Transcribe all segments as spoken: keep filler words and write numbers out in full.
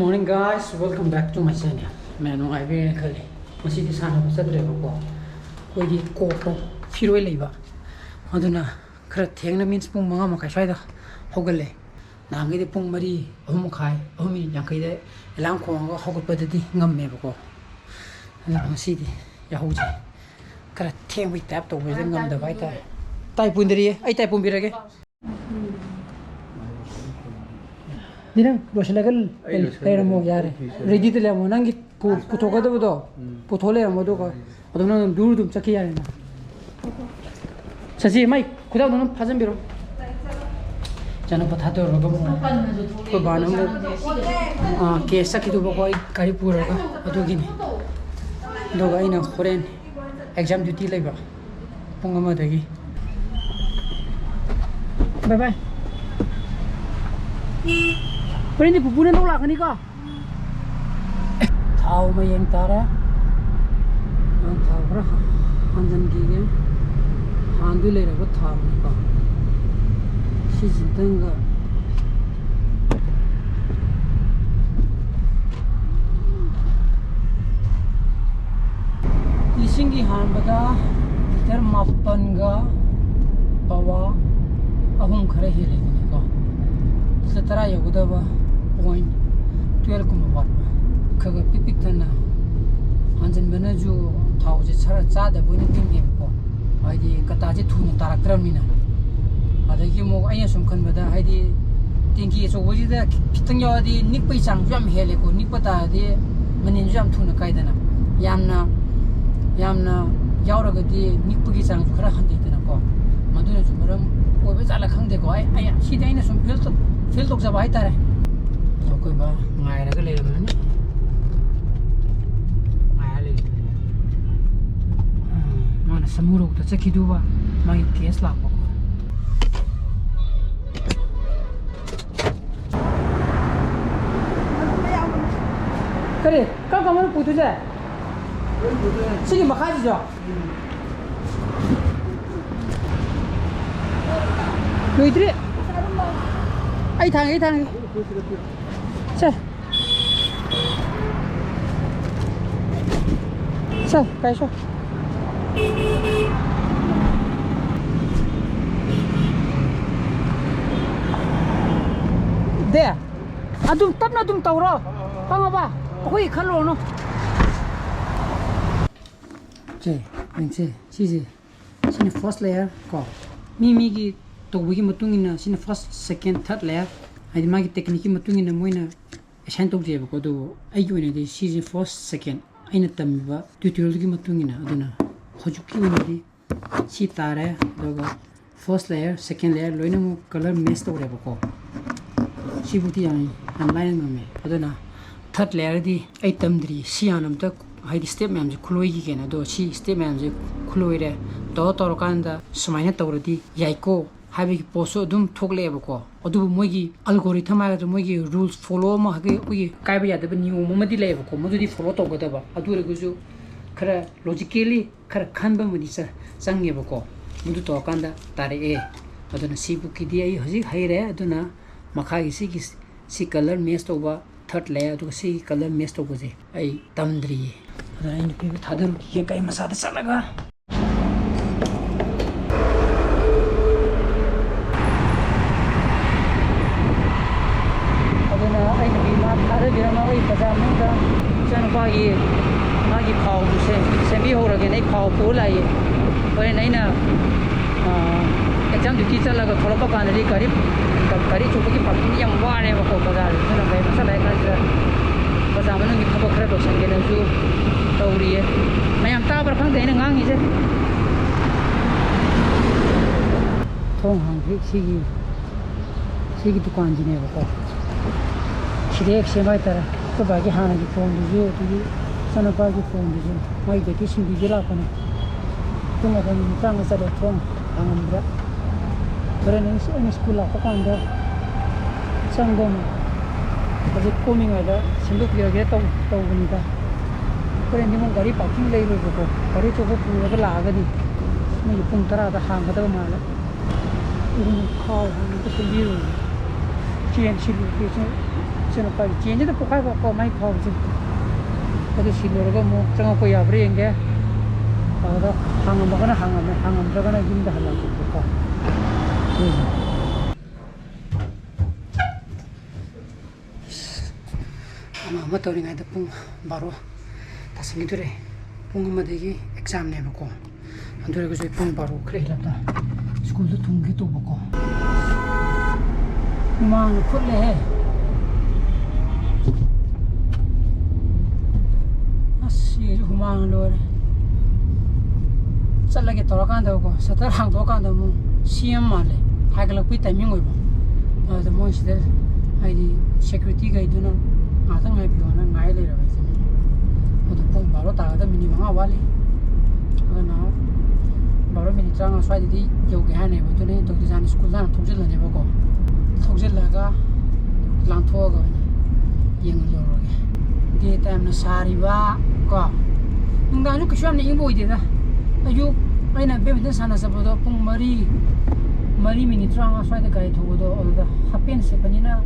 Morning guys, welcome back to my channel. ꯃꯌꯥꯝ ꯅꯨꯡꯉꯥꯏꯕꯤꯔꯦꯅ ꯈꯜꯂꯤ꯫ ꯉꯁꯤꯗꯤ ꯁꯥꯟꯅꯕ ꯆꯠꯇ꯭ꯔꯦꯕꯀꯣ꯫ ꯑꯩꯈꯣꯏꯒꯤ ꯀꯣꯛꯇꯣ ꯐꯤꯔꯣꯏ ꯂꯩꯕ, ꯑꯗꯨꯅ ꯈꯔ ꯊꯦꯡꯅ, means ꯄꯨꯡ ꯃꯉꯥ ꯃꯈꯥꯏ ꯁ꯭ꯋꯥꯏꯗ ꯍꯧꯒꯠꯂꯦ꯫ ꯅꯍꯥꯟꯈꯩꯗꯤ ꯄꯨꯡ ꯃꯔꯤ, ꯑꯍꯨꯝ ꯃꯈꯥꯏ, ꯑꯍꯨꯝ ꯃꯤꯅꯤꯠ ꯌꯥꯡꯈꯩꯗ alarm ꯈꯣꯡꯉꯒ ꯍꯧꯒꯠꯄꯗꯗꯤ ꯉꯝꯃꯦꯕꯀꯣ꯫ ꯑꯗꯨꯅ ꯉꯁꯤꯗꯤ ꯌꯥꯍꯧꯁꯦ ꯈꯔ ꯊꯦꯡꯕꯩ type ꯇꯧꯕꯁꯤꯗ ꯉꯝꯗꯕ ꯍꯥꯏꯇꯥꯔꯦ꯫ ꯇꯥꯏ ꯄꯨꯟꯗ꯭ꯔꯤꯌꯦ, ꯑꯩ ꯇꯥꯏ ꯄꯨꯟꯕꯤꯔꯒꯦ꯫ ꯅꯪ ꯂꯣꯏꯁꯤꯜꯂꯒ ꯑꯩ ꯂꯣꯏꯁꯤꯜꯂꯒꯦ꯫ ꯂꯩꯔꯝꯃꯣ, ꯌꯥꯔꯦ꯫ ꯎꯝ꯫ Ready ꯗ ꯂꯩꯔꯝꯃꯣ꯫ ꯅꯪꯒꯤ ꯄꯨ-, ꯄꯨꯊꯣꯛꯀꯗꯕꯗꯣ ꯎꯝ꯫ ꯄꯨꯊꯣꯛ ꯂꯩꯔꯝꯃꯣ, ꯑꯗꯨꯒ ꯑꯗꯨꯝ ꯅꯪ ꯗꯨꯔ ꯑꯗꯨꯝ ꯆꯠꯈꯤ ꯌꯥꯔꯦꯅ꯫ ꯆꯠꯁꯤ, ꯃꯥꯏ ꯈꯨꯗꯥꯡꯗꯣ ꯑꯗꯨꯝ ꯐꯥꯖꯤꯟꯕꯤꯔꯣ꯫ ꯏꯆꯥꯅꯨꯄꯥ ꯊꯥꯗꯣꯔꯨꯔꯒ ꯑꯃꯨꯛ ꯑꯩꯈꯣꯏ ꯕꯥꯅ ꯑꯃꯨꯛ, ꯑꯥ, ꯀꯦꯁ ꯆꯠꯈꯤꯗꯧꯕꯀꯣ, ꯑꯩ ꯒꯥꯔꯤ ꯄꯨꯔꯒ, ꯑꯗꯨꯒꯤꯅꯤ꯫ ꯑꯗꯨꯒ ꯑꯩꯅ ꯍꯣꯔꯦꯟ exam duty ꯂꯩꯕ꯫ ꯄꯨꯡ ꯑꯃꯗꯒꯤ꯫ Bye bye꯫ ꯍꯣꯔꯦꯟꯗꯤ ꯄꯨꯄꯨꯅ ꯂꯧ ꯂꯥꯛꯀꯅꯤꯀꯣ꯫ ꯊꯥꯎ ꯃꯌꯦꯡ ꯇꯥꯔꯦ꯫ ꯊꯥꯎ ꯈꯔ ꯍꯥꯟꯖꯟꯈꯤꯒꯦ꯫ ꯍꯥꯟꯗꯣꯏ ꯂꯩꯔꯕ ꯊꯥꯎꯅꯤꯀꯣ꯫ ꯁꯤꯁꯤꯗꯪꯒ ꯏꯁꯤꯡꯒꯤ ꯍꯥꯟꯕꯗ ꯂꯤꯇꯔ ꯃꯥꯄꯟꯒ ꯄꯋꯥ ꯑꯍꯨꯝ ꯈꯔ ꯍꯦꯜꯂꯦꯗꯅꯀꯣ꯫ ꯁꯤꯗ ꯇꯔꯥ ꯌꯧꯒꯗꯕ point twelve ꯀꯨꯝꯕ ꯋꯥꯠꯄ꯫ ꯈꯔ ꯈꯔ ꯄꯤꯛ ꯄꯤꯛ ꯊꯟꯅ ꯍꯥꯟꯖꯟꯕꯅꯁꯨ ꯊꯥꯎꯁꯦ ꯈꯔ ꯆꯥꯗꯕ ꯑꯣꯏꯅ ꯇꯤꯡꯉꯦꯕꯀꯣ꯫ ꯍꯥꯏꯗꯤ ꯀꯇꯥꯁꯦ ꯊꯨꯅ ꯇꯥꯔꯛꯇ꯭ꯔꯕꯅꯤꯅ꯫ ꯑꯗꯒꯤ ꯑꯃꯨꯛ ꯑꯩꯅ ꯁꯨꯝ ꯈꯟꯕꯗ, ꯍꯥꯏꯗꯤ ꯇꯦꯡꯀꯤ ꯑꯆꯧꯕꯁꯤꯗ ꯈꯤꯇꯪ ꯌꯥꯎꯔꯗꯤ ꯅꯤꯛꯄꯒꯤ ꯆꯥꯡꯁꯨ ꯌꯥꯝ ꯍꯦꯜꯂꯦꯀꯣ꯫ ꯅꯤꯛꯄ ꯇꯥꯔꯗꯤ ꯃꯅꯤꯟꯁꯨ ꯌꯥꯝ ꯊꯨꯅ ꯀꯥꯏꯗꯅ꯫ ꯌꯥꯝꯅ, ꯌꯥꯝꯅ ꯌꯥꯎꯔꯒꯗꯤ ꯅꯤꯛꯄꯒꯤ ꯆꯥꯡꯁꯨ ꯈꯔ ꯍꯟꯊꯩꯗꯅꯀꯣ꯫ ꯃꯗꯨꯅꯁꯨ ꯃꯔꯝ ꯑꯣꯏꯕ ꯖꯥꯠꯂ ꯈꯪꯗꯦꯀꯣ꯫ ꯑꯩ, ꯑꯩ, ꯁꯤꯗꯤ ꯑꯩꯅ ꯁꯨꯝ feel ꯇꯧ-, feel ꯇꯧꯖꯕ ꯍꯥꯏꯇꯥꯔꯦ꯫ ꯑꯗꯣ ꯑꯩꯈꯣꯏ ꯕꯥ ꯉꯥꯏꯔꯒ ꯂꯩꯔꯝꯃꯅꯤ꯫ ꯉꯥꯏꯔ ꯂꯩꯔꯝꯃꯅꯤ꯫ ꯎꯝ, ꯃꯥꯅ ꯁꯃꯨꯔꯧꯗ ꯆꯠꯈꯤꯗꯨꯕ, ꯃꯥꯒꯤ ꯀꯦꯁ ꯂꯥꯛꯄꯀꯣ꯫ ꯀꯔꯤ? ꯀꯔꯝ ꯀꯔꯝꯕꯅꯣ ꯄꯨꯗꯣꯏꯁꯦ? ꯁꯤꯒꯤ ꯃꯈꯥꯁꯤꯁꯨ? ꯂꯣꯏꯗ꯭ꯔꯤ꯫ ꯑꯩ ꯊꯥꯡꯉꯦ, ꯑꯩ ꯊꯥꯡꯉꯦ꯫ ꯁꯦ꯫ ꯁꯦ, ꯀꯥꯏꯁꯣ꯫ ꯗꯦ, ꯑꯗꯨꯝ ꯇꯞꯅ ꯑꯗꯨꯝ ꯇꯧꯔꯣ꯫ ꯈꯪꯉꯕ? ꯑꯩꯈꯣꯏꯒꯤ ꯈꯜꯂꯨꯔꯅꯨ꯫ ꯁꯦ, ꯌꯦꯡꯁꯦ, ꯁꯤꯁꯦ꯫ ꯁꯤꯅ first layer ꯀꯣ꯫ ꯃꯤ ꯃꯤꯒꯤ ꯇꯧꯕꯒꯤ ꯃꯇꯨꯡ ꯏꯟꯅ ꯁꯤꯅ first, second, third layer, ꯍꯥꯏꯗꯤ ꯃꯥꯒꯤ technique ꯀꯤ ꯃꯇꯨꯡ ꯏꯟꯅ ꯃꯣꯏꯅ assign ꯇꯧꯖꯩꯕꯀꯣ꯫ ꯑꯗꯨꯕꯨ ꯑꯩꯒꯤ ꯑꯣꯏꯅꯗꯤ ꯁꯤꯁꯦ first, second, ꯑꯩꯅ ꯇꯝꯃꯤꯕ tutorial ꯒꯤ ꯃꯇꯨꯡ ꯏꯟꯅ꯫ ꯑꯗꯨꯅ ꯍꯧꯖꯤꯛꯀꯤ ꯑꯣꯏꯅꯗꯤ ꯁꯤ ꯇꯥꯔꯦ, ꯑꯗꯨꯒ first layer, second layer ꯂꯣꯏꯅꯃꯛ colour match ꯇꯧꯔꯦꯕꯀꯣ꯫ ꯁꯤꯕꯨꯗꯤ ꯌꯥꯝ, ꯌꯥꯝ ꯂꯥꯏꯅ ꯉꯝꯃꯦ꯫ ꯑꯗꯨꯅ third layer ꯗꯤ ꯑꯩ ꯇꯝꯗ꯭ꯔꯤ꯫ ꯁꯤ ꯍꯥꯟꯅ ꯑꯝꯇ, ꯍꯥꯏꯗꯤ step ꯃꯌꯥꯝꯁꯦ ꯈꯨꯂꯣꯏꯈꯤꯒꯦꯅ꯫ ꯑꯗꯣ ꯁꯤ step ꯃꯌꯥꯝꯁꯦ ꯈꯨꯂꯣꯏꯔꯦ꯫ ꯇꯧꯔ ꯇꯧꯔꯀꯥꯟꯗ ꯁꯨꯃꯥꯏꯅ ꯇꯧꯔꯗꯤ ꯌꯥꯏꯀꯣ ꯍꯥꯏꯕꯒꯤ ꯄꯣꯠꯁꯨ ꯑꯗꯨꯝ ꯊꯣꯛꯂꯛꯑꯦꯕꯀꯣ꯫ ꯑꯗꯨꯕꯨ ꯃꯣꯏꯒꯤ algorithm ꯍꯥꯏꯒꯗ꯭ꯔꯥ, ꯃꯣꯏꯒꯤ rules follow ꯑꯃ, ꯑꯩꯈꯣꯏꯒꯤ, ꯑꯩꯈꯣꯏꯒꯤ ꯀꯥꯏꯕ ꯌꯥꯗꯕ ꯅꯤꯌꯣꯝ ꯑꯃꯗꯤ ꯂꯩꯌꯦꯕꯀꯣ꯫ ꯃꯗꯨꯗꯤ follow ꯇꯧꯒꯗꯕ꯫ ꯑꯗꯨ ꯑꯣꯏꯔꯒꯁꯨ ꯈꯔ logically ꯈꯔ ꯈꯟꯕ ꯑꯃꯗꯤ ꯆ-, ꯆꯪꯉꯦꯕꯀꯣ꯫ ꯃꯗꯨ ꯇꯧꯔꯀꯥꯟꯗ ꯇꯥꯔꯛꯑꯦ꯫ ꯑꯗꯨꯅ ꯁꯤ book ꯀꯤꯗꯤ ꯑꯩ ꯍꯧꯖꯤꯛ ꯍꯩꯔꯦ꯫ ꯑꯗꯨꯅ ꯃꯈꯥꯒꯤ ꯁꯤꯒꯤ, ꯁꯤ colour match ꯇꯧꯕ third layer, ꯑꯗꯨꯒ ꯁꯤꯒꯤ colour match ꯇꯧꯕꯁꯦ ꯑꯩ ꯇꯝꯗ꯭ꯔꯤꯌꯦ꯫ ꯑꯗꯨꯅ ꯑꯩ ꯅꯨꯄꯤꯕꯨ ꯊꯥꯗꯔꯨꯈꯤꯒꯦ ꯒꯥꯔꯤ ꯃꯆꯥꯗ ꯆꯠꯂꯒ꯫ ꯑꯗꯨꯅ ꯑꯩꯅꯗꯤ ꯃꯥ ꯊꯥꯗꯕꯤꯔꯝꯃ ꯑꯩ ꯕꯖꯥꯔ ꯃꯅꯨꯡꯗ ꯏꯆꯥꯅꯨꯄꯥꯒꯤ ꯃꯥꯒꯤ ꯈꯥꯎꯗꯨ ꯁꯦꯝ-, ꯁꯦꯝꯕꯤꯍꯧꯔꯒꯦꯅ ꯑꯩ ꯈꯥꯎ ꯄꯨꯔ ꯂꯥꯛꯏ꯫ ꯍꯣꯔꯦꯟ ꯑꯩꯅ, ꯑꯥ, exam duty ꯆꯠꯂꯒ ꯊꯣꯛꯂꯛꯄ ꯀꯥꯟꯗꯗꯤ ꯒꯥꯔꯤ, ꯒꯥꯔꯤ ꯑꯆꯧꯕꯒꯤ parking ꯗꯤ ꯌꯥꯝ ꯋꯥꯔꯦꯕꯀꯣ ꯕꯖꯥꯔꯗ꯫ ꯑꯗꯨꯅ ꯒꯥꯔꯤ ꯃꯆꯥ ꯂꯥꯛꯏ ꯀꯥꯟꯁꯤꯗ ꯕꯖꯥꯔ ꯃꯅꯨꯡꯒꯤ ꯊꯕꯛ ꯈꯔ ꯂꯣꯏꯁꯤꯟꯒꯦꯅꯁꯨ ꯇꯧꯔꯤꯌꯦ꯫ ꯃꯌꯥꯝ ꯇꯥꯕ꯭ꯔꯥ ꯈꯪꯗꯦ ꯑꯩꯅ ꯉꯥꯡꯉꯤꯁꯦ꯫ ꯊꯣꯡ ꯍꯥꯡꯗ꯭ꯔꯤ꯫ ꯁꯤꯒꯤ, ꯁꯤꯒꯤ ꯗꯨꯀꯥꯟꯁꯤꯅꯦꯕꯀꯣ꯫ ꯁꯤꯗ ꯍꯦꯛ ꯁꯦꯝꯕ ꯍꯥꯏꯇꯥꯔꯦ꯫ ꯑꯩꯈꯣꯏ ꯕꯥꯒꯤ ꯍꯥꯟꯅꯒꯤ ꯐꯣꯟꯗꯨꯁꯨ, ꯑꯗꯒꯤ ꯏꯆꯥꯅꯨꯄꯥꯒꯤ ꯐꯣꯟꯗꯨꯁꯨ, ꯃꯥꯒꯤ ꯗꯦꯠꯇꯨ ꯁꯤꯟꯕꯤꯒꯦ ꯂꯥꯛꯄꯅꯦ꯫ ꯄꯨꯡ ꯃꯥꯄꯟ ꯃꯈꯥꯏ ꯆꯠꯂꯦ, ꯊꯣꯡ ꯍꯥꯡꯉꯝꯗ꯭ꯔꯦ꯫ ꯍꯣꯔꯦꯟ ꯑꯩꯅ, ꯑꯩꯅ ꯁ꯭ꯀꯨꯜ ꯂꯥꯛꯄ ꯀꯥꯟꯗ ꯆꯪꯕ ꯑꯃ, ꯍꯧꯖꯤꯛ ꯀꯣꯝꯃꯤꯉꯩꯗ ꯁꯦꯝꯗꯣꯛꯄꯤꯔꯒꯦ ꯇꯧ-, ꯇꯧꯕꯅꯤꯗ꯫ ꯍꯣꯔꯦꯟꯗꯤ ꯑꯃꯨꯛ ꯒꯥꯔꯤ parking ꯂꯩꯔꯣꯏꯕꯀꯣ, ꯒꯥꯔꯤ ꯑꯆꯧꯕ ꯄꯨꯔꯒ ꯂꯥꯛꯑꯒꯗꯤ ꯃꯣꯏꯒꯤ ꯄꯨꯡ ꯇꯔꯥꯗ ꯍꯥꯡꯒꯗꯕ ꯃꯥꯜꯂꯦ꯫ ꯑꯗꯨꯅ ꯈꯥꯎ ꯍꯥꯟꯅ ꯑꯝꯇ ꯁꯦꯝꯕꯤꯔꯨꯔꯒꯦ꯫ ꯆꯦꯟ ꯁꯤꯜꯂꯨꯒꯦ꯫ ꯏꯆꯥꯅꯨꯄꯥꯒꯤ ꯆꯦꯟꯁꯤꯗ ꯄꯣꯛꯈꯥꯏꯕ ꯀꯣ, ꯃꯥꯏ ꯈꯥꯎꯁꯦ꯫ ꯑꯗꯨ ꯁꯤ ꯂꯣꯏꯔꯒ ꯑꯃꯨꯛ ꯆꯪꯉꯛꯄ ꯌꯥꯕ꯭ꯔꯥ ꯌꯦꯡꯒꯦ꯫ ꯑꯗꯨꯗ ꯍꯥꯡꯉꯝꯃꯒꯅ ꯍꯥꯡꯉꯝꯃꯦ, ꯍꯥꯡꯉꯝꯗ꯭ꯔꯒꯅ ꯌꯨꯝꯗ ꯍꯜꯂꯛꯄꯀꯣ꯫ ꯎꯝ꯫ ꯑꯃ ꯑꯃ ꯇꯧꯔꯤꯉꯩꯗ ꯄꯨꯡ ꯕꯥꯔꯣ ꯇꯥꯁꯤꯟꯈꯤꯗꯣꯔꯦ꯫ ꯄꯨꯡ ꯑꯃꯗꯒꯤ ꯑꯦꯛꯖꯥꯝꯅꯦꯕꯀꯣ꯫ ꯑꯗꯨ ꯑꯣꯏꯔꯒꯁꯨ ꯑꯩ ꯄꯨꯡ ꯕꯥꯔꯣ ꯈꯔ ꯍꯦꯜꯂꯞꯇ ꯁ꯭ꯀꯨꯜꯗ ꯊꯨꯡꯒꯦ ꯇꯧꯕꯀꯣ꯫ ꯍꯨꯃꯥꯡꯅ ꯐꯨꯠꯂꯦꯍꯦ꯫ ꯑꯁ, ꯁꯤꯒꯤꯁꯨ ꯍꯨꯃꯥꯡꯅ ꯂꯣꯏꯔꯦ꯫ ꯆꯠꯂꯒꯦ ꯇꯧꯔꯀꯥꯟꯗꯀꯣ, ꯁꯇꯔ ꯍꯥꯡꯗꯣꯛꯑꯀꯥꯟꯗ ꯑꯃꯨꯛ ꯁꯤ ꯑꯦꯝ ꯃꯥꯜꯂꯦ꯫ ꯍꯥꯏꯒꯠꯂꯛꯄꯒꯤ ꯇꯥꯏꯃꯤꯡ ꯑꯣꯏꯕ꯫ ꯑꯗꯨꯗ ꯃꯣꯏ ꯁꯤꯗ, ꯍꯥꯏꯗꯤ, ꯁꯦꯀ꯭ꯌꯨꯔꯤꯇꯤꯈꯩꯗꯨꯅ ꯉꯥꯏꯍꯥꯛꯇꯪ ꯉꯥꯏꯕꯤꯌꯣꯅ ꯉꯥꯏ ꯂꯩꯔꯕ ꯑꯩꯁꯦ꯫ ꯑꯗꯨ ꯄꯨꯡ ꯕꯥꯔꯣ ꯇꯥꯒꯗꯕ ꯃꯤꯅꯤꯠ ꯃꯉꯥ ꯋꯥꯠꯂꯤ꯫ ꯑꯗꯨꯅ ꯕꯥꯔꯣ ꯃꯤꯅꯤꯠ ꯇꯔꯥꯃꯉꯥ ꯁ꯭ꯋꯥꯏꯗꯗꯤ ꯌꯧꯒꯦ ꯍꯥꯏꯅꯦꯕ꯫ ꯑꯗꯨꯅ ꯑꯩꯅ ꯇꯧꯗꯣꯏꯁꯦ, ꯍꯥꯟꯅ ꯁ꯭ꯀꯨꯜꯗ ꯍꯥꯟꯅ ꯊꯧꯖꯤꯜꯂꯅꯦꯕꯀꯣ꯫ ꯊꯧꯖꯤꯜꯂꯒ ꯂꯥꯟꯊꯣꯛꯑꯒ ꯑꯣꯏꯅ ꯌꯦꯡꯍꯜꯂꯨꯔꯒꯦ꯫ ꯗꯦ ꯇꯥꯏꯝꯅ ꯁꯥꯔꯤꯕ ꯀꯣ꯫ ꯅꯨꯡꯗꯥꯡꯁꯨ ꯀꯩꯁꯨ ꯌꯥꯝꯅ ꯏꯪꯕ ꯑꯣꯏꯗꯦꯗ꯫ ꯑꯌꯨꯛ ꯑꯩꯅ ꯕꯦꯗꯃꯤꯟꯇꯟ ꯁꯥꯟꯅ ꯆꯠꯄꯗꯣ ꯄꯨꯡ ꯃꯔꯤ, ꯃꯔꯤ ꯃꯤꯅꯤꯠ ꯇꯔꯥꯃꯉꯥ ꯁ꯭ꯋꯥꯏꯗ ꯒꯥꯔꯤ ꯊꯧꯕꯗꯣ, ꯑꯗꯨꯗ ꯍꯥꯞ ꯄꯦꯟ ꯁꯦꯠꯄꯅꯤꯅ,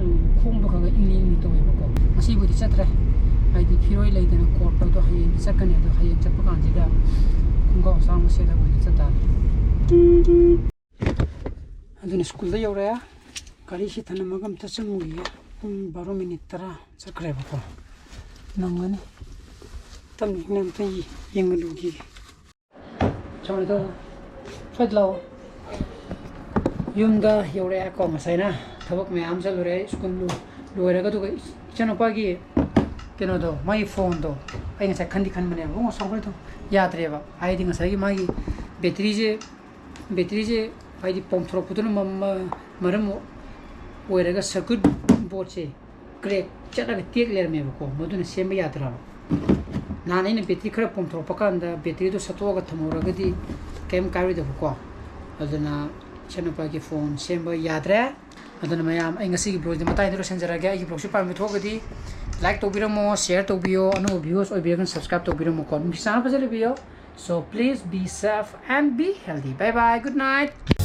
ꯎꯝ, ꯈꯣꯡꯗꯣ ꯈꯔ ꯈꯔ ꯏꯪꯂꯤ ꯏꯪꯂꯤ ꯇꯧꯋꯦꯕꯀꯣ꯫ ꯉꯁꯤꯕꯨꯗꯤ ꯆꯠꯇ꯭ꯔꯦ, ꯍꯥꯏꯗꯤ ꯐꯤꯔꯣꯏ ꯂꯩꯗꯅ ꯀꯣꯠꯇꯣ ꯍꯌꯦꯡꯗꯤ ꯆꯠꯀꯅꯤ꯫ ꯑꯗꯣ ꯍꯌꯦꯡ ꯆꯠꯄ ꯀꯥꯟꯁꯤꯗ ꯈꯣꯡꯒ꯭ꯔꯥꯎ ꯑꯁꯥꯡꯕ ꯁꯦꯠꯂꯒ ꯑꯣꯏꯅ ꯆꯠ ꯇꯥꯔꯦ꯫ ꯑꯗꯨꯅ ꯁ꯭ꯀꯨꯜꯗ ꯌꯧꯔꯛꯑꯦ꯫ ꯒꯥꯔꯤꯁꯤ ꯊꯅꯝꯃꯒ ꯑꯝꯇ ꯆꯪꯉꯨꯈꯤꯒꯦ꯫ ꯄꯨꯡ ꯕꯥꯔꯣ ꯃꯤꯅꯤꯠ ꯇꯔꯥ ꯆꯠꯈ꯭ꯔꯦꯕꯀꯣ꯫ ꯅꯪꯒꯅꯤ꯫ ꯇꯞꯅ ꯏꯪꯅ ꯑꯝꯇ ꯌꯦꯡꯍꯜꯂꯨꯈꯤꯒꯦ꯫ ꯁꯣꯝꯗ ꯐꯠ ꯂꯥꯛꯑꯣ꯫ ꯌꯨꯝꯗ ꯌꯧꯔꯛꯑꯦꯀꯣ꯫ ꯉꯁꯥꯏꯅ ꯊꯕꯛ ꯃꯌꯥꯝ ꯆꯠꯂꯨꯔꯦ꯫ ꯁ꯭ꯀꯨꯜ ꯂꯣꯏꯔꯒ, ꯑꯗꯨꯒ ꯏꯆꯟꯅꯨꯄꯥꯒꯤ ꯀꯩꯅꯣꯗꯣ, ꯃꯥꯒꯤ ꯐꯣꯟꯗꯣ ꯑꯩ ꯉꯁꯥꯏ ꯈꯟꯗꯤ ꯈꯟꯕꯅꯦꯕ꯫ ꯑꯣ, ꯁꯥꯎꯒ꯭ꯔꯦꯗꯣ꯫ ꯌꯥꯗ꯭ꯔꯦꯕ꯫ ꯍꯥꯏꯗꯤ ꯉꯁꯥꯏꯒꯤ ꯃꯥꯒꯤ ꯕꯦꯇ꯭ꯔꯤꯁꯦ ꯕꯦꯇ꯭ꯔꯤꯁꯦ, ꯍꯥꯏꯗꯤ, ꯄꯣꯝꯊꯣꯔꯛꯄꯗꯨꯅ ꯃ-, ꯃ-, ꯃꯔꯝ ꯑꯣꯏꯔꯒ ꯁꯔꯀ꯭ꯌꯨꯠ ꯕꯣꯔꯗꯁꯦ ꯀ꯭ꯔꯦꯛ ꯆꯠꯂꯒ ꯇꯦꯛ ꯂꯩꯔꯝꯃꯦꯕꯀꯣ꯫ ꯃꯗꯨꯅ ꯁꯦꯝꯕ ꯌꯥꯗ꯭ꯔꯕ꯫ ꯅꯍꯥꯟ ꯑꯩꯅ ꯕꯦꯇ꯭ꯔꯤ ꯈꯔ ꯄꯣꯝꯊꯣꯔꯛꯄ ꯀꯥꯟꯗ ꯕꯦꯇ꯭ꯔꯤꯗꯣ ꯁꯠꯇꯣꯛꯑꯒ ꯊꯝꯍꯧꯔꯒꯗꯤ ꯀꯩꯝ ꯀꯥꯏꯔꯣꯏꯗꯕꯀꯣ꯫ ꯑꯗꯨꯅ ꯏꯆꯟꯅꯨꯄꯥꯒꯤ ꯐꯣꯟ ꯁꯦꯝꯕ ꯌꯥꯗ꯭ꯔꯦ꯫ ꯑꯗꯨꯅ ꯃꯌꯥꯝ, ꯑꯩ ꯉꯁꯤꯒꯤ ꯕ꯭ꯂꯣꯒꯁꯦ ꯃꯇꯥꯡꯗ ꯂꯣꯏꯁꯤꯟꯖꯔꯒꯦ꯫ ꯑꯩꯒꯤ ꯕ꯭ꯂꯣꯒꯁꯦ ꯄꯥꯝꯕ ꯊꯣꯛꯑꯒꯗꯤ ꯂꯥꯏꯛ ꯇꯧꯕꯤꯔꯝꯃꯣ, ꯁꯤꯌꯔ ꯇꯧꯕꯤꯌꯣ, ꯑꯅꯧꯕ ꯚ꯭ꯌꯨꯋꯔꯁ ꯑꯣꯏꯕꯤꯔꯒꯅ ꯁꯕꯁꯀ꯭ꯔꯥꯏꯕ ꯇꯧꯕꯤꯔꯝꯃꯨꯀꯣ꯫ ꯅꯨꯡꯁꯤ ꯆꯥꯟꯅ ꯐꯖꯅ ꯂꯩꯕꯤꯌꯣ꯫ So please be safe and be healthy. Bye bye. Good night.